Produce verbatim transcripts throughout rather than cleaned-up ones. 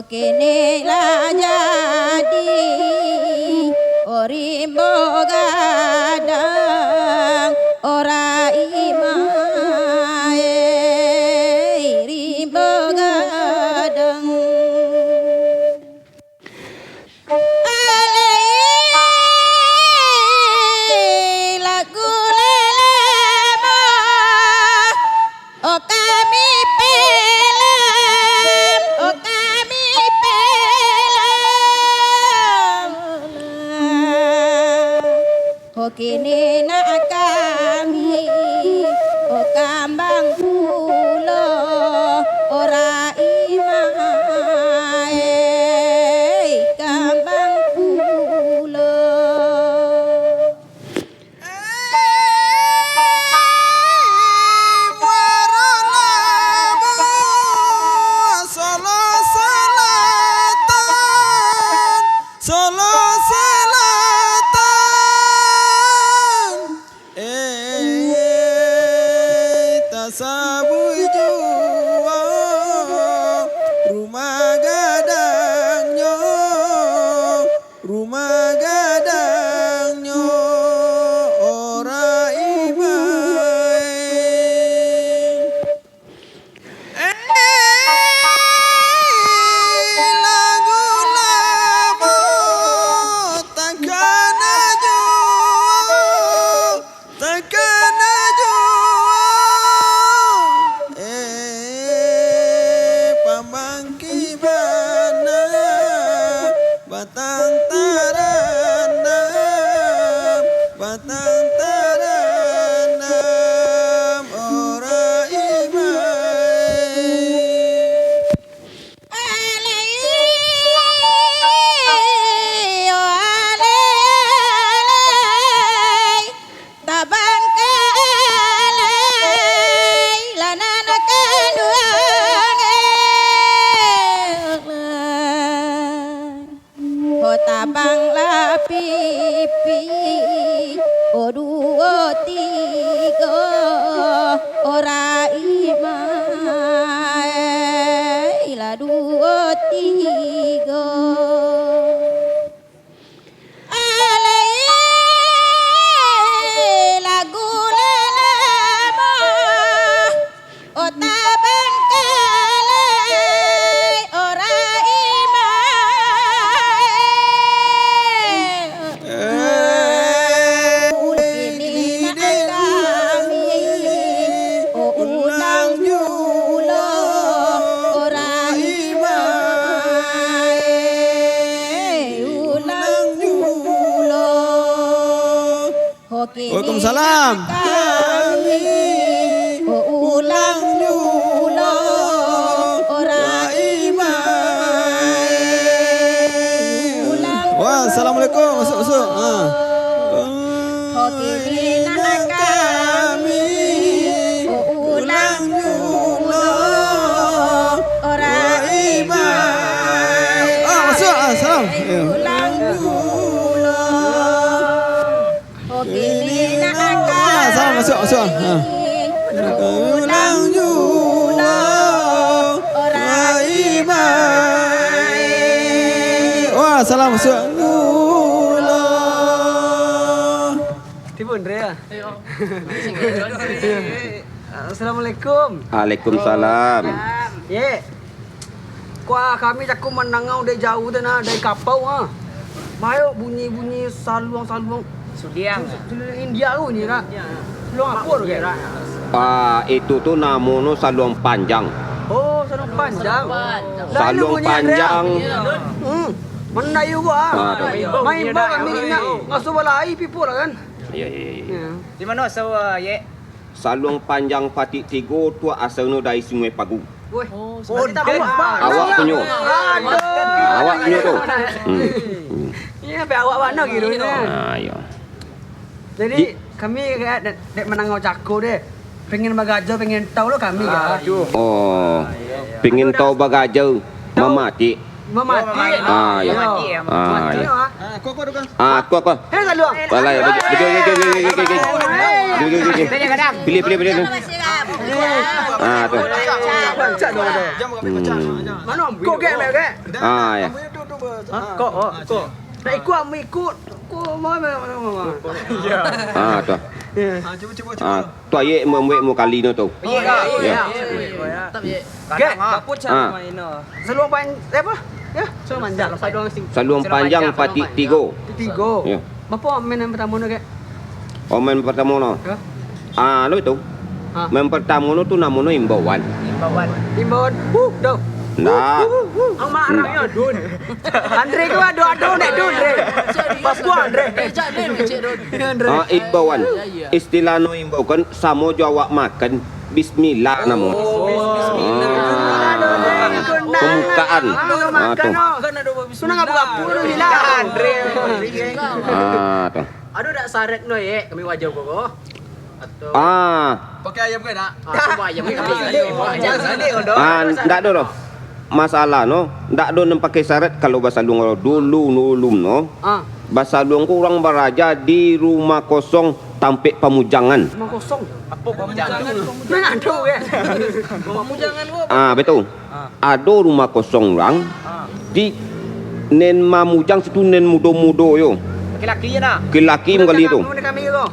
Kini lah jadi, o rimbo gadang, o Raima e, rimbo gadang. Alai lagu lelemo, o kami pelam, o kami pelam. O kini nak kami, o kambang pulo, o Raima e, kambang pulo. Muaro Labuah, Solo Selatan, Solo Selatan. Eh, tasabuik juo rumah gadangnyo, rumah gadangnyo, o Raima e. Lagu lamo takana juo, takana juo. Eh, pamangki bana, batang tarandam, batang tarandam, o Raima e. Alai, o alai, alai, tabang ka alai, lah nan kanduang e. O tabang lapipi, o duo tigo, o Raima e, lah duo tigo. Alai lagu lelemo, o tabang kalai, o Raima e. Kini nak kami, o ulang juo, o Raima e, ulang juo. Waalaikumsalam. Wah, assalamualaikum. Masuk, masuk. Ha. Ah, masuk. Ah, salam. Ya. Salam, masuk, masuk. Ha. Ulang juo, Raima e. Wah, salam, masuk. Tibo Andre ya? Assalamualaikum. Waalaikumsalam. Ye. Kuah kami cako mandanga dari jauah tu nah, dari kapau ha. Bayo bunyi-bunyi saluang-saluang. Sudiang. Su-, su-, India tu bunyi nak. Saluang apo tu kan? Ah, itu tu namonyo saluang panjang. Oh, saluang panjang. Saluang panjang. Hmm. Mandayu gua. Ah, tu. Main bal kami nak ngasuh balai pipo lah kan. Iya, iya, iya. Di mano asal, Ye? Saluang panjang patik tigo tu asalnyo dari Sungai Pagu. Weh. Oh, awak punyo. Aduh. Awak punyo tu. Hmm. Iya, sampai awak bana gitu. Ah, iya. Jadi, kami kayak dek, dek mandanga cako deh. Pengen bagaja, pengen tahu lo kami kan. Oh, pengen tahu bagaja, mamatik. Mamatik. Ah, iya. Mamatik, ya. Ah, iya. Ah, kuah, kuah. Ah, kuah, kuah. Hei, saluang. Alah, ya, betul, betul, betul. Pilih, pilih, pilih, pilih. Ah, tu. Cak dong tu. Hmm. Mano? Kok gek, mek gek? Ah, ya. Hah? Kok, oh, kok. Nak ikut, ambo ikut. Kok, mau, mau, mau, mau. Ah, tu. Ya. Ah, tu ayek mambuek mukali no tu. Iya, iya, Ya. iya. Gek. Ah. Saluang pan-, apa? Ya, saluang panjang. Saluang sing-, Saluang panjang, patik tigo. Tigo. Ya. Bapo main nan partamo no, gek? Oh, main partamo no. Ya. Ah, lo itu. Ha. Main partamo no tu namo no imbauan. Imbauan. Imbauan. Huh, tu. Nah. Huh, huh, huh. Ang marah yo, Dun. Andre ko ado, ado, nek Dun, Andre. Papua, Andre. Andre. Ah, imbauan. Iya, iya. Istilah no imbauan samo jo awak makan. Bismillah namo. Oh, bismillah. Ah. Pembukaan. Ah, Ah, tu. Makan, oh. Makan ado bismillah. Sunang abu-abu tu hilang. Andre. Ah, tu. Ado dak sarat no, ye, kami wajo ko, ko? Atau Ah. Pakai ayam ke, nak? Ah, tu ayam ke kami. Ayam. Jangan salah, ko, doh. Ah, ndak ado, doh. Masalah no, ndak ado nan pakai sarat kalau basaluang dulu, dulu no. Ah. Basaluang ko urang baraja di rumah kosong tampek pamujangan. Rumah kosong. Apa pamujangan? Mana ado, ya? Pamujangan ko apa? Ah, betul. Ah. Ado rumah kosong urang, Ah. di nen mamujang situ nen mudo-mudo yo. Laki-laki je nah. Laki-laki manggali tu.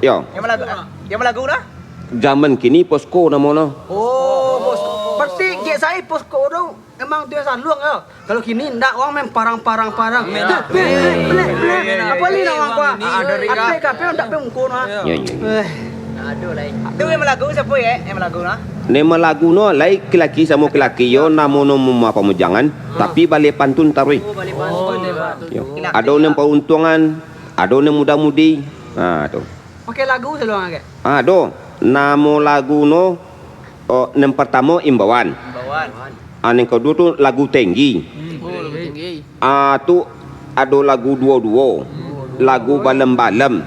Yo. Yang malagu, yang malagu nah? Zaman kini posko namo no. Oh, posko. Berarti gek sai posko tu emang tu yang saluang yo. Kalau kini ndak, wang main parang-parang-parang. Main lah. Blek, blek, blek, blek. Apa ni nak wang kuah? Ah, dari Apa kah? Kape ndak pe muko nah. Yo, yo. Eh. Aduh, lai. Tu yang malagu siapa, ye? Yang malagu nah? Nan malagu no lai laki-laki samo laki-laki yo, namo no rumah pamujangan, tapi balai pantun taruih. Oh, balai pantun. Oh, balai pantun. Yo. Laki-laki. Ado nan pauntungan, ado nan muda-mudi. Ha, tu. Pakai lagu saluang agak. Ado. Namo lagu no, oh, nan partamo imbauan. Imbauan. Ah, nan kaduo tu lagu tenggi. Hmm. Oh, lagu tenggi. Ah, tu ado lagu duo-duo, lagu balem-balem,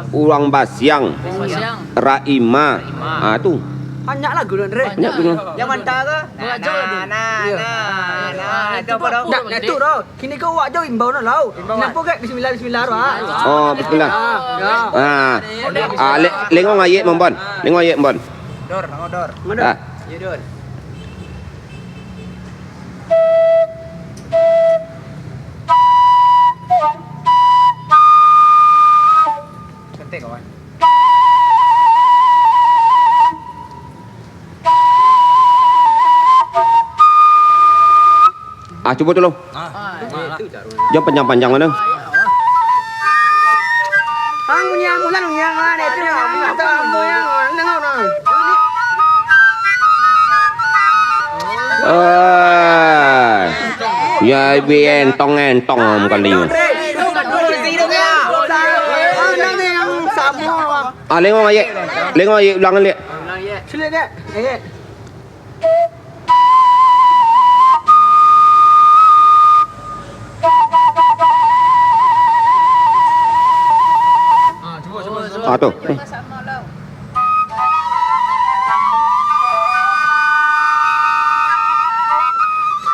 urang basiang, Basiang. Raima. Ah, tu. Banyak lagu tu, Andre. Banyak lagu tu. Yang mantap ke? Belajar tu. Nah, nah, Iya. nah, nah. Ah, Itu itu apa, dong? Dah, dah tu, dong. Kini ko awak jo imbau no, lau. Imbau, Kenapa, Kak? Bismillah, bismillah, Wak. Oh, bismillah. Ah, ya. Ah. Ah, le-, lengong ayek, Mbon. Lengong ayek, Mbon. Dor, namo dor. Mana? Ah. Ya, dor. Santai, kawan. Ah, cubo tu lo. Ah, Jangan panjang-panjang mano. Ang nyiang bulan nyiang ah, itu nyiang, itu nyiang, nyiang, nyiang. Ah. Ya, bi entong-entong kali. Ah, lengong ayek. Lengong ayek ulang liak. Sulit, Dek. Ayek. Ah, tu.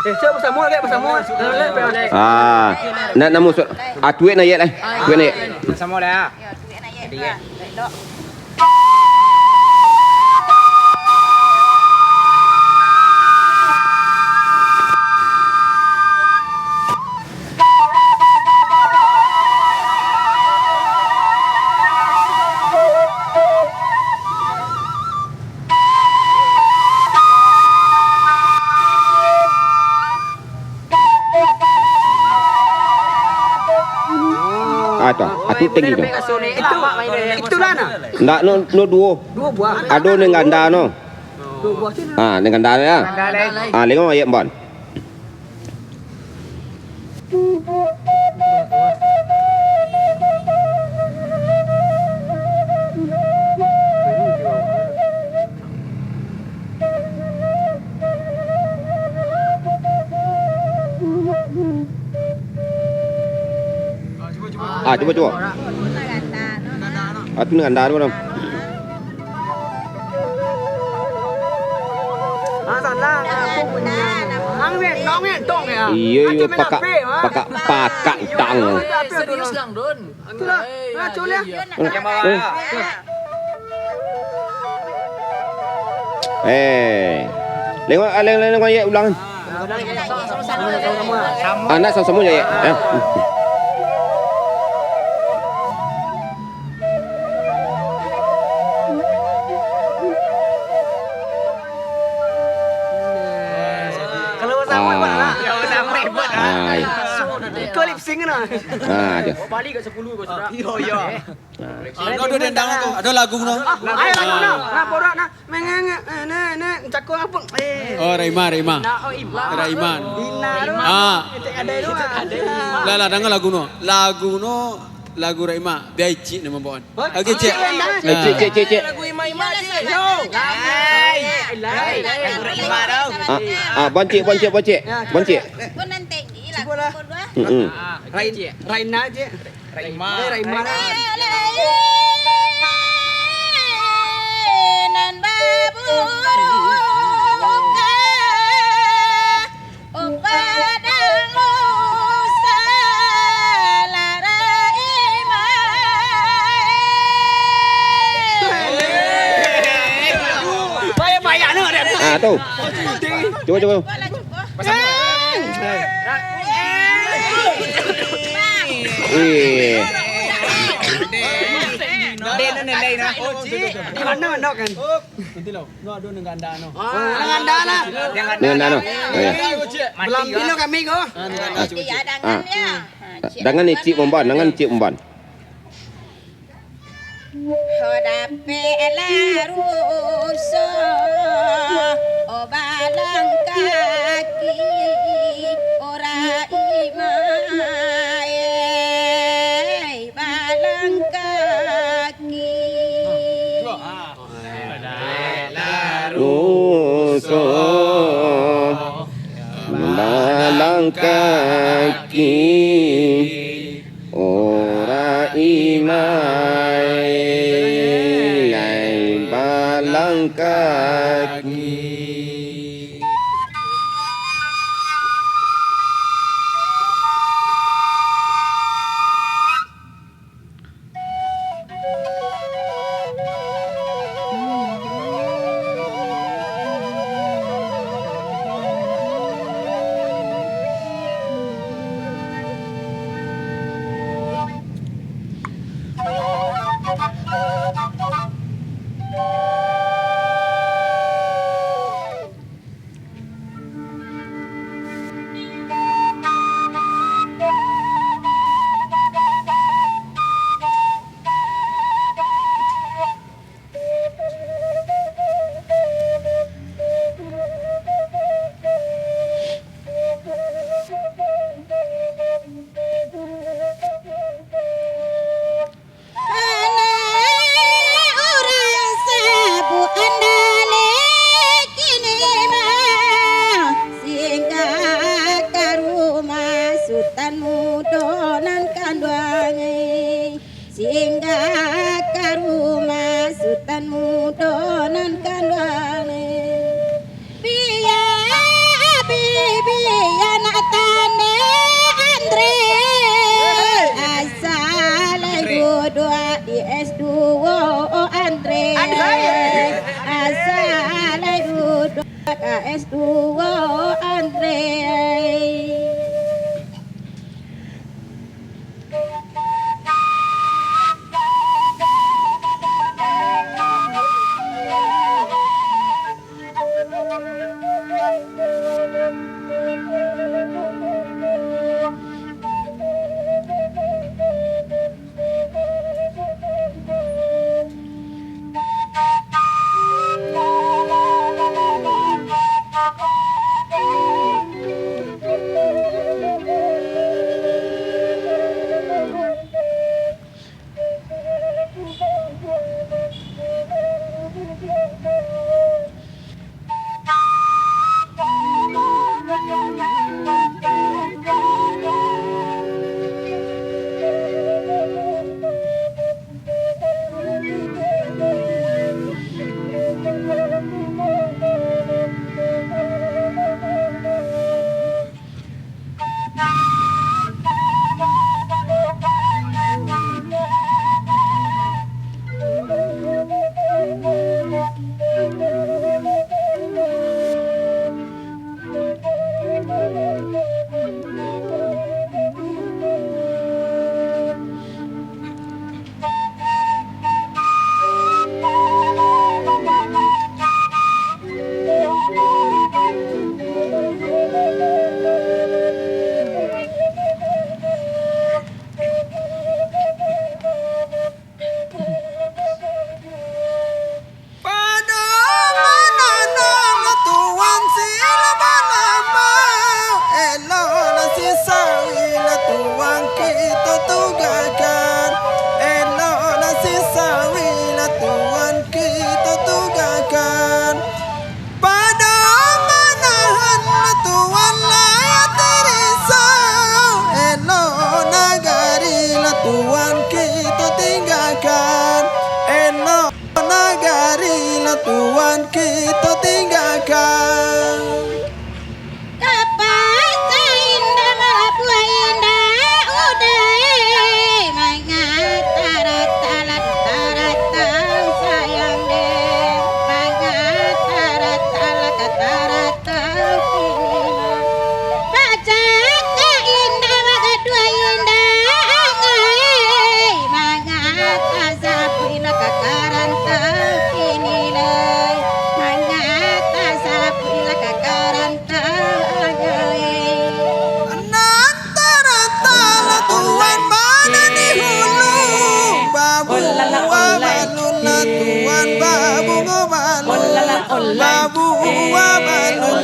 Eh, cok, basamo, Dek, basamo. Ah, nak namu su-, ah, tuik na ayek lah. Tuik na ayek. Basamo lah. Jadi, ya. Ah, tu. Ah, tu tinggi tu. Itu, itulah nah. Ndak, no, no duo. Duo buah. Ado nan ganda no. Duo buah tu. Ah, nan ganda ya. Ganda lai. Ah, lengong ayek, Mbon. Ah, cubo, cubo. Ah, tu nan ganda tu, Bang. Ah, salah. Ang weh, tong weh, tong weh. Iyo, iyo, pakak, pakak, pakak itang. Serius, Lang Don. Itulah, nah, culik. Yang bawah. Eh. Tengok, aleng-aleng, tengok, ya, ulang. Anak sama-sama, ya, ya. Ya. Kalau sama, Ah. Pak, lah. Kalau sama, Pak, lah. Ah, iya. Kau lip sync, nah. Ah, ada. Balik kat sepuluh, kau sudah. Iyo, iyo. Nah. Ah, ado, ado dendang tu, ado lagu no. Ah, ayo lagu no. Nah, borak nah. Mengengek, eh, nek, nek, cakok apa? Eh. Oh, Raima, Raima. Nah, oh, Ima. Raima. Ina tu. Ah. Ada tu. Lah, lah, danga lagu no. Lagu no, lagu Raima. Bia Icik nan mambaoan. Oke, Cik. Icik, Cik, Cik, Cik. Lagu Ima, Ima, Cik. Yo. Lai, lai, lai, lagu Ima tau. Ah, ah, boncik, boncik, boncik. Boncik. Pun nanti lagi lagu. Cubalah. Mm-mm. Rain, Raina, Cik. Raima. Eh, Raima. Nan baburukan Padang Nusa lah Raima. Banyak-banyak no, Dek. Ah, tu. Cuba, cuba. Wih. Di mana, mana kan? Nanti lo, no, ado nan ganda no. Ah, nan ganda lah. Nan ganda no. Oh, iya. Belambi lo kami ko. Ah, nan ganda. Ah. Dangan Icik mambaoan, dangan Icik mambaoan. Ho dapek lah ruso, o balang kaki, o Raima, eh, balang kaki. Ho dapek lah ruso, balang kaki. O Raima, lai balang kaki. Anak urang sabuah andaleh kini mah, singgah ka rumah Sutan Mudo nan kanduang, eh. Singgah ka rumah Sutan Mudo nan kanduang, eh. Bia, bibia nak tandai Andre. Asa lai duduak di S dua Andre. Asa lai duduak ka S dua Andre.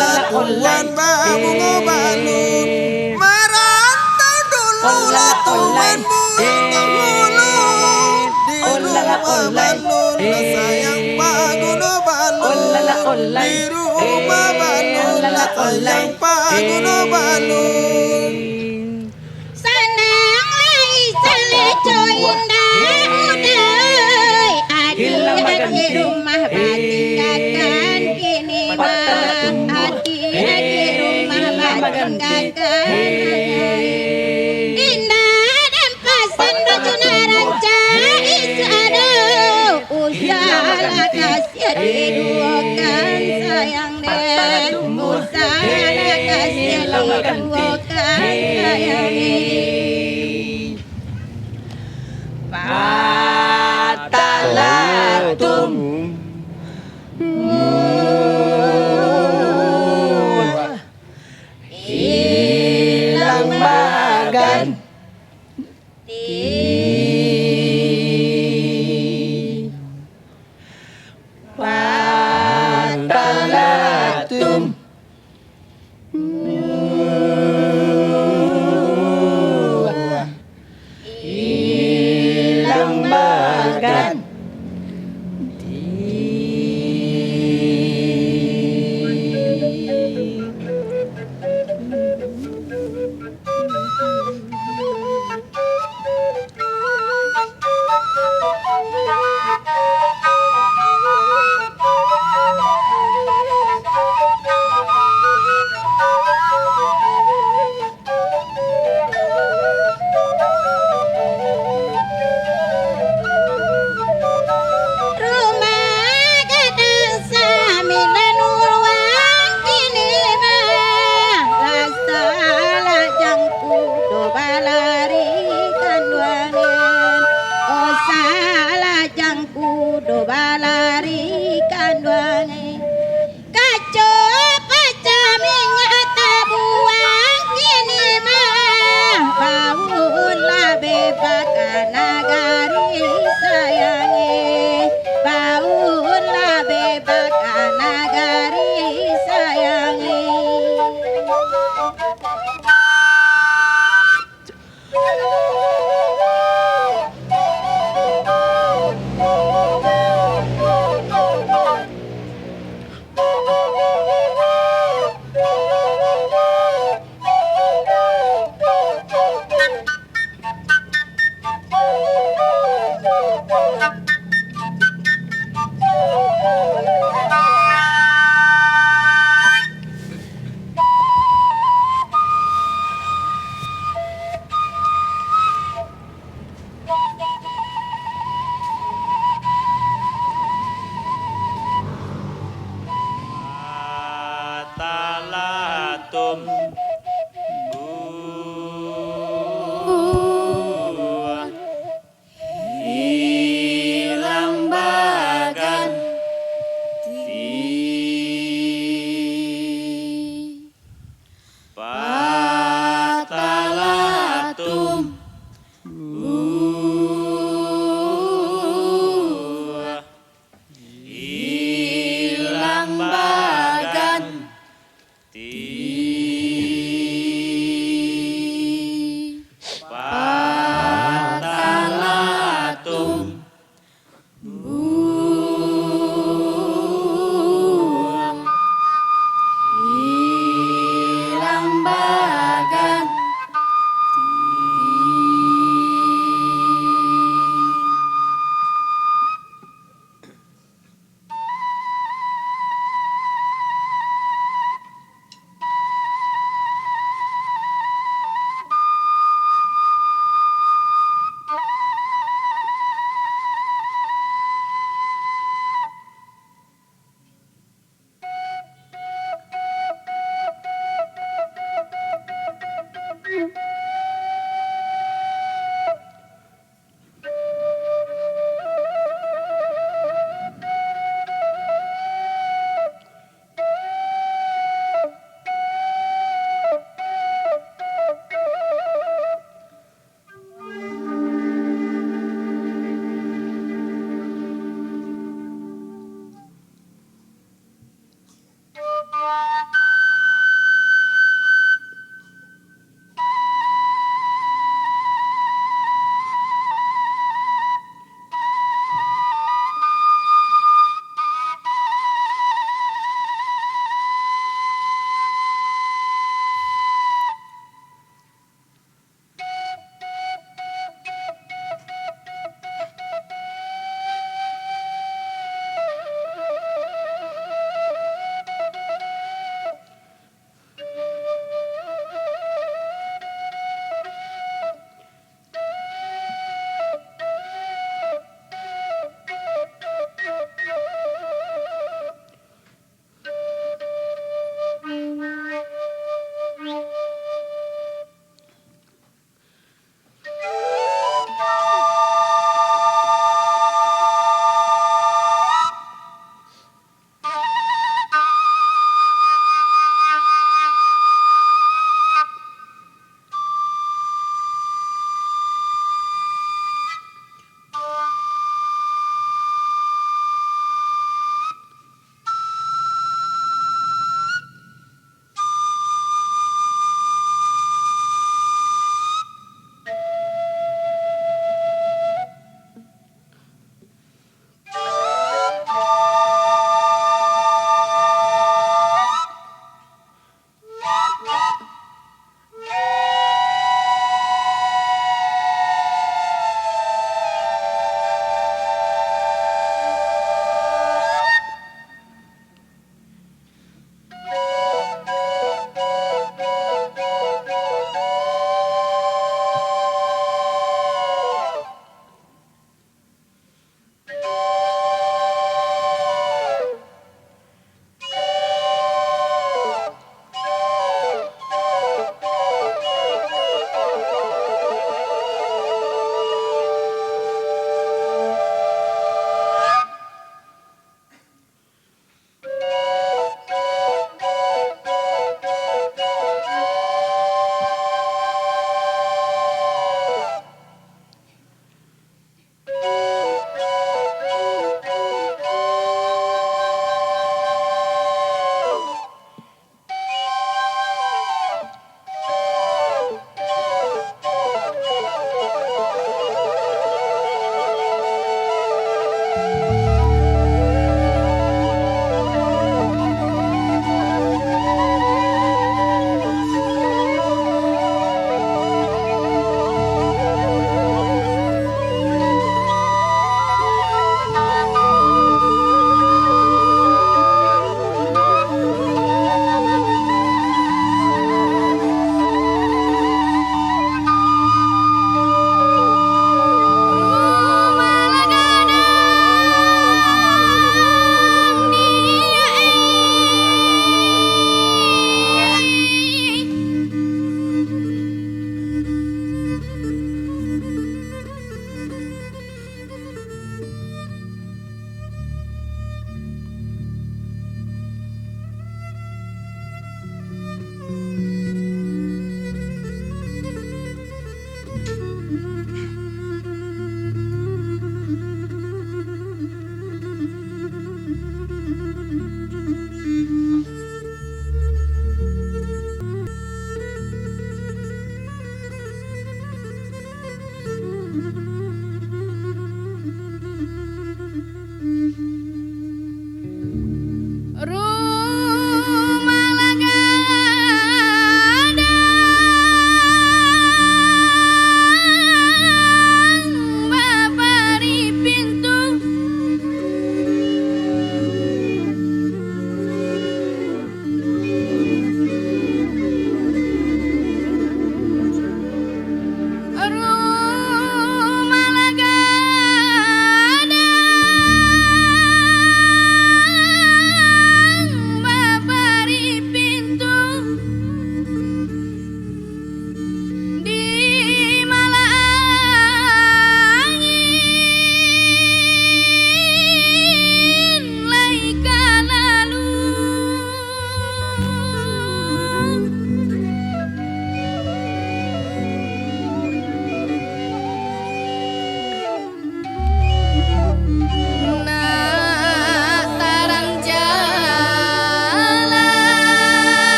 Tuan babungo balun, marantau dulu lah Tuan buih dahulu. Di rumah balun lah sayang paguno balun, di rumah balun lah sayang paguno balun. Sanang lai saleco indak udai, adik-adik rumah batinggakan kini mah, adik-adik rumah batinggakan. Indak dan pasan baju nan rancak isuak ado, usahlah kasiah diduokan sayang dek, usahlah kasiah diduokan sayang dek. Patahlah tum. Ilang baganti. Patahlah tum. Ilang baganti. Rumah gadang sambilan uruang kini mah, lah salah jangku do balari kanduangan. Oh, salah jangku do balari kanduangan. Kaco pacah minyak tabuang kini mah, baunlah bebak ka nagari sayang e, baunlah bebak ka nagari sayang e. Talatum buah ilang baganti. Patahlah tum buah ilang baganti. Patahlah tum buah ilang baganti.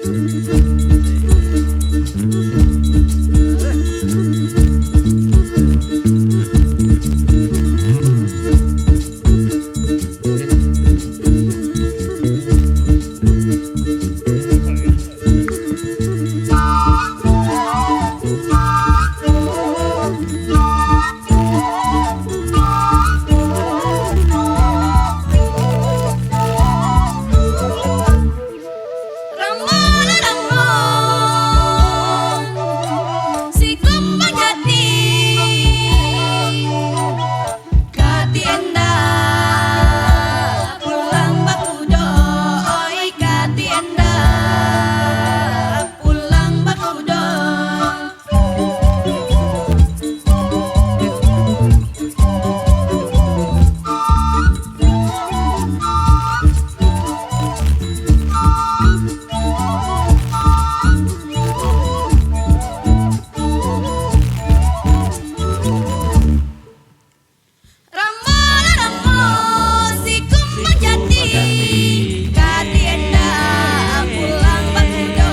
Ramo lah ramo, si kumbang jati. Kati endak pulang bakudo, oi, kati endak pulang bakudo. Ramo lah ramo, si kumbang jati. Kati endak pulang bakudo,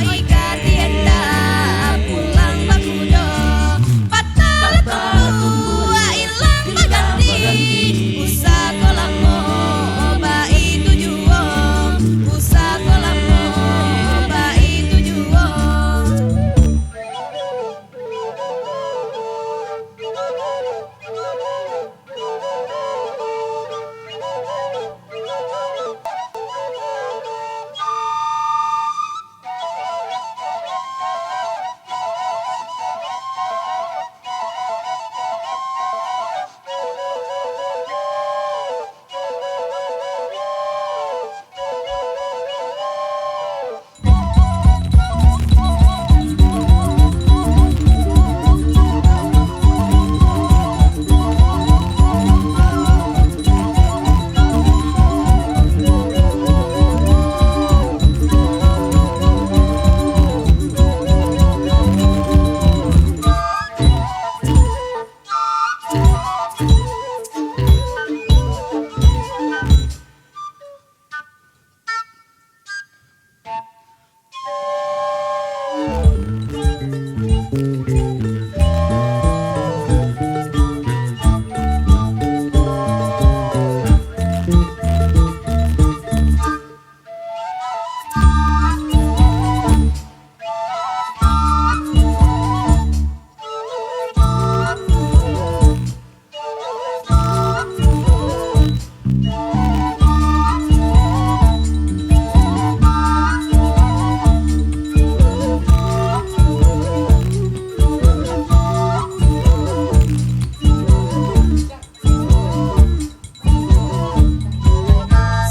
oi, kati endak pulang bakudo. Patah tumbuah ilang baganti, pusako lamo baitu juo, pusako lamo baitu juo.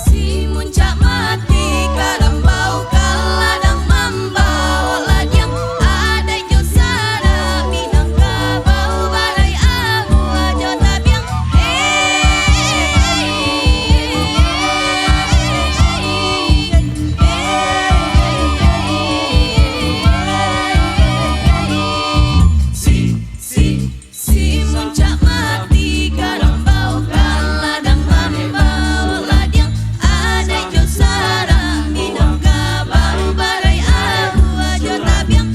Si muncak mati karambau ka ladang mambao ladiang, adaik jo sara Minangkabau barai abu ajo tabiang. Si, si, Si muncak mati karambau ka ladang mambao ladiang, adaik jo sara Minangkabau barai abu ajo tabiang.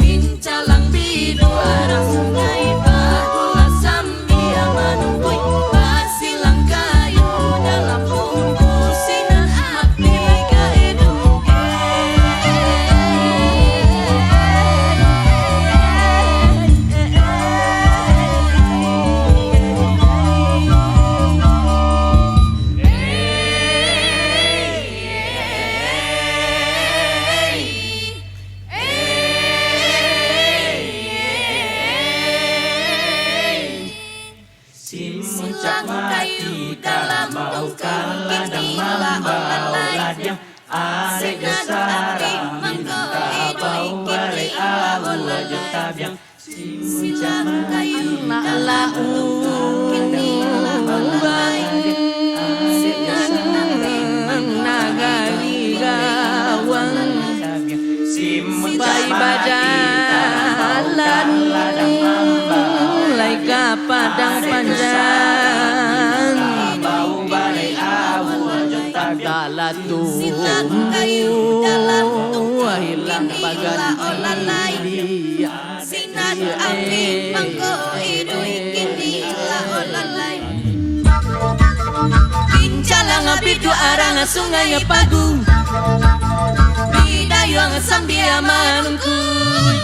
Mincalang biduara sungai Badulasam. Dia manungkui basilang kayu dalam bungkusinan api gaedu. Si muncak mati dalam tungkang, kini lah olah ladiang. Adaik jo sara Minangkabau barai abu ajo tabiang. Si muncak mati dalam tungkang, kini lah olah ladiang. Adaik jo sara Minangkabau barai abu ajo tabiang. Si muncak mati dalam Padang Panjang, bau bareh abu, tagak lah tumbuah, hilang baganti. Sinan api mangko iduik kini lah olalai. Pincalang api tu arang sungai pagu. Bidayuang sambia manungkun.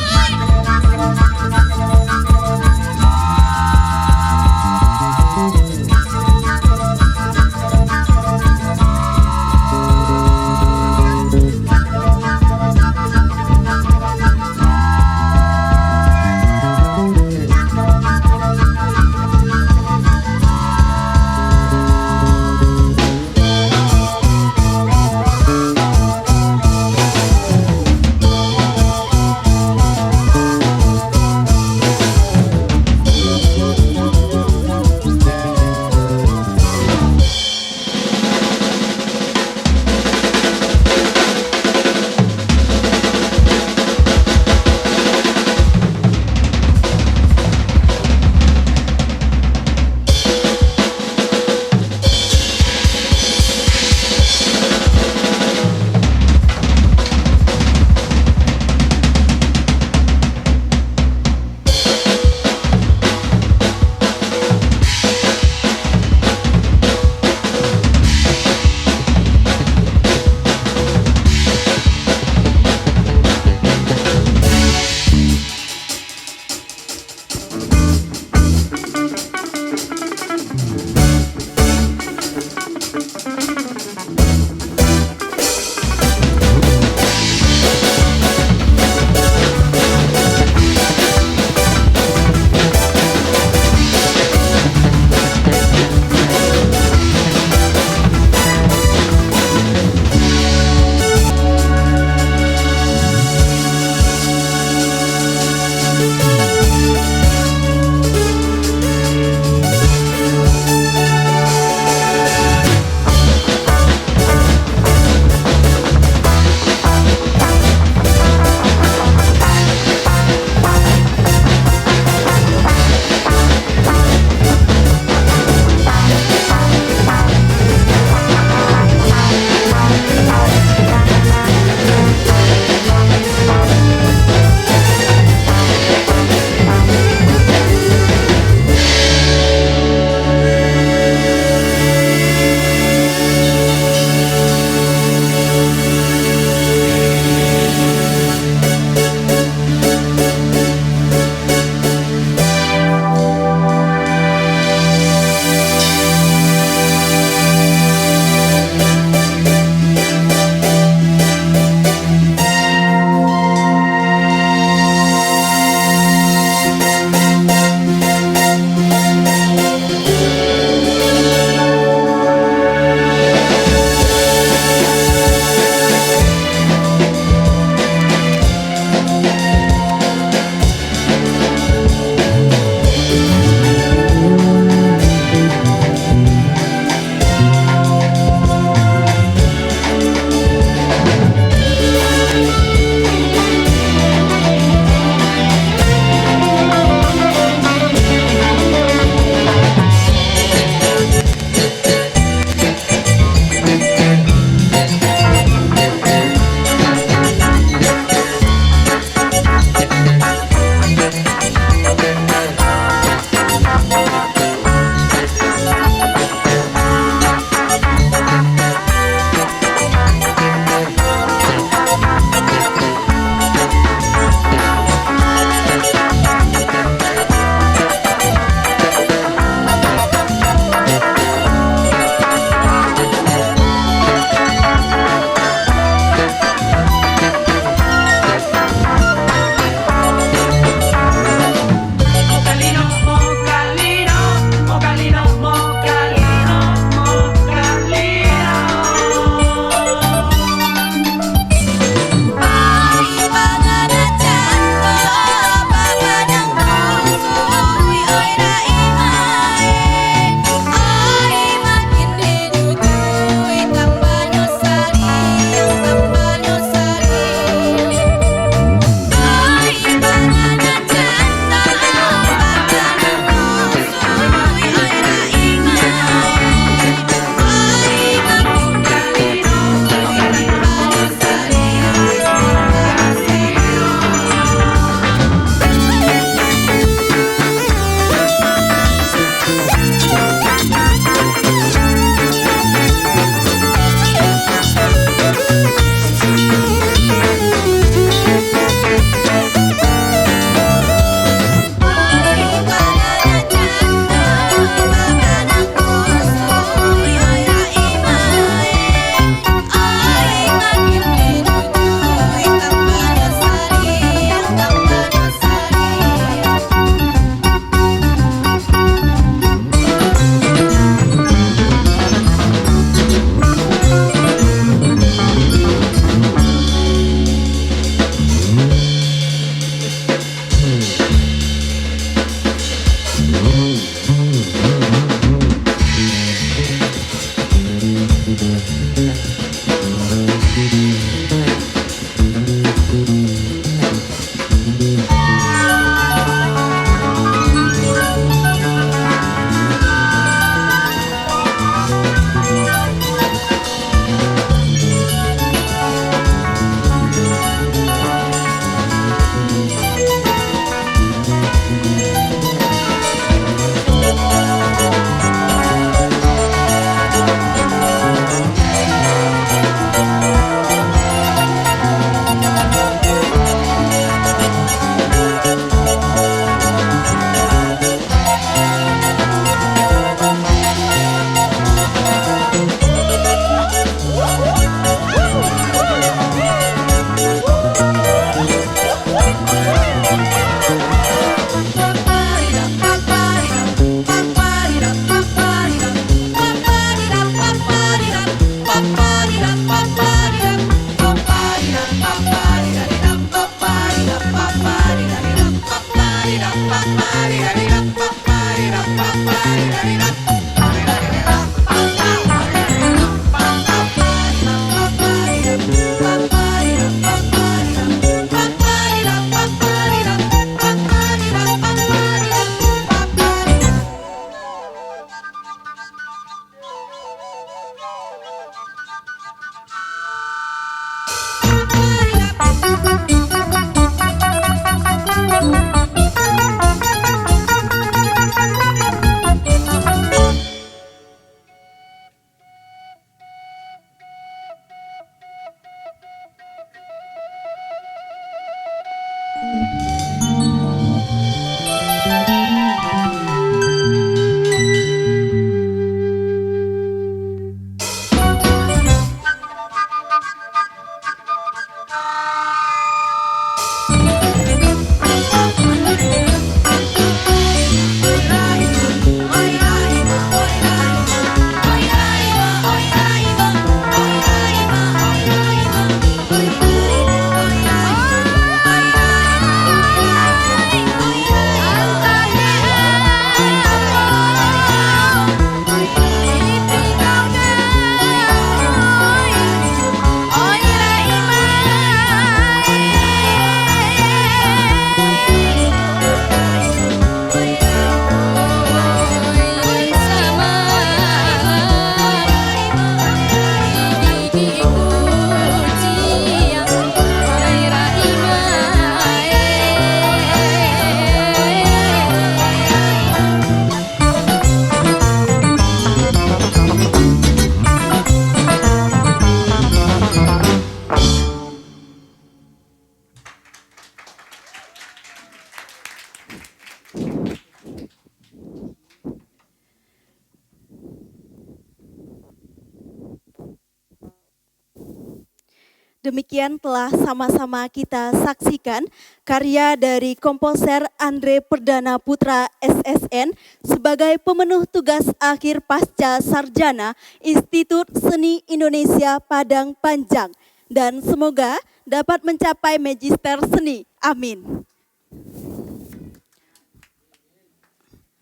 Demikian telah sama-sama kita saksikan karya dari komposer Andre Perdana Putra, S S N, sebagai pemenuh tugas akhir pasca sarjana Institut Seni Indonesia Padang Panjang, dan semoga dapat mencapai magister seni. Amin.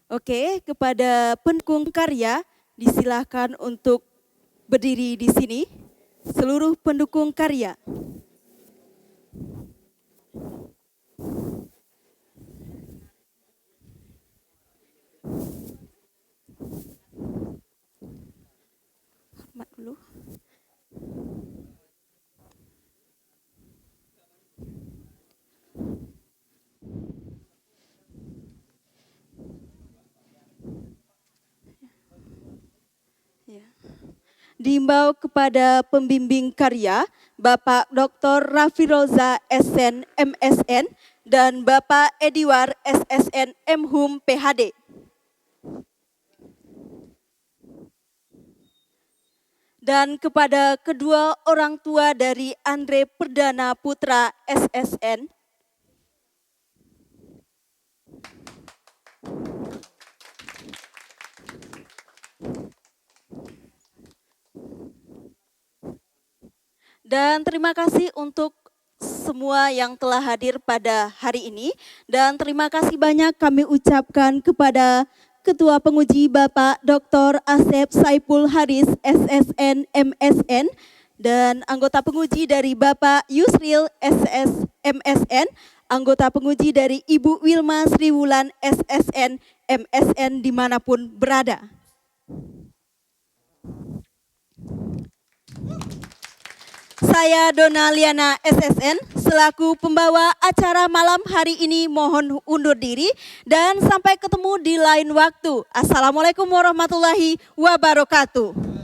Oke, kepada pendukung karya, disilahkan untuk berdiri di sini. Seluruh pendukung karya. Hormat dulu. Ya. Diimbau kepada pembimbing karya, Bapak Doktor Rafiroza S N, M S N, dan Bapak Ediwar S S N, M Hum, P H D. Dan kepada kedua orang tua dari Andre Perdana Putra, S S N. Dan terima kasih untuk semua yang telah hadir pada hari ini. Dan terima kasih banyak kami ucapkan kepada Ketua Penguji Bapak Doktor Asep Saipul Haris, S S N, M S N, dan anggota penguji dari Bapak Yusril, S S, M S N, anggota penguji dari Ibu Wilma Sriwulan, S S N, M S N, dimanapun berada. Saya, Dona Liana, S S N, selaku pembawa acara malam hari ini, mohon undur diri dan sampai ketemu di lain waktu. Assalamualaikum warahmatullahi wabarakatuh.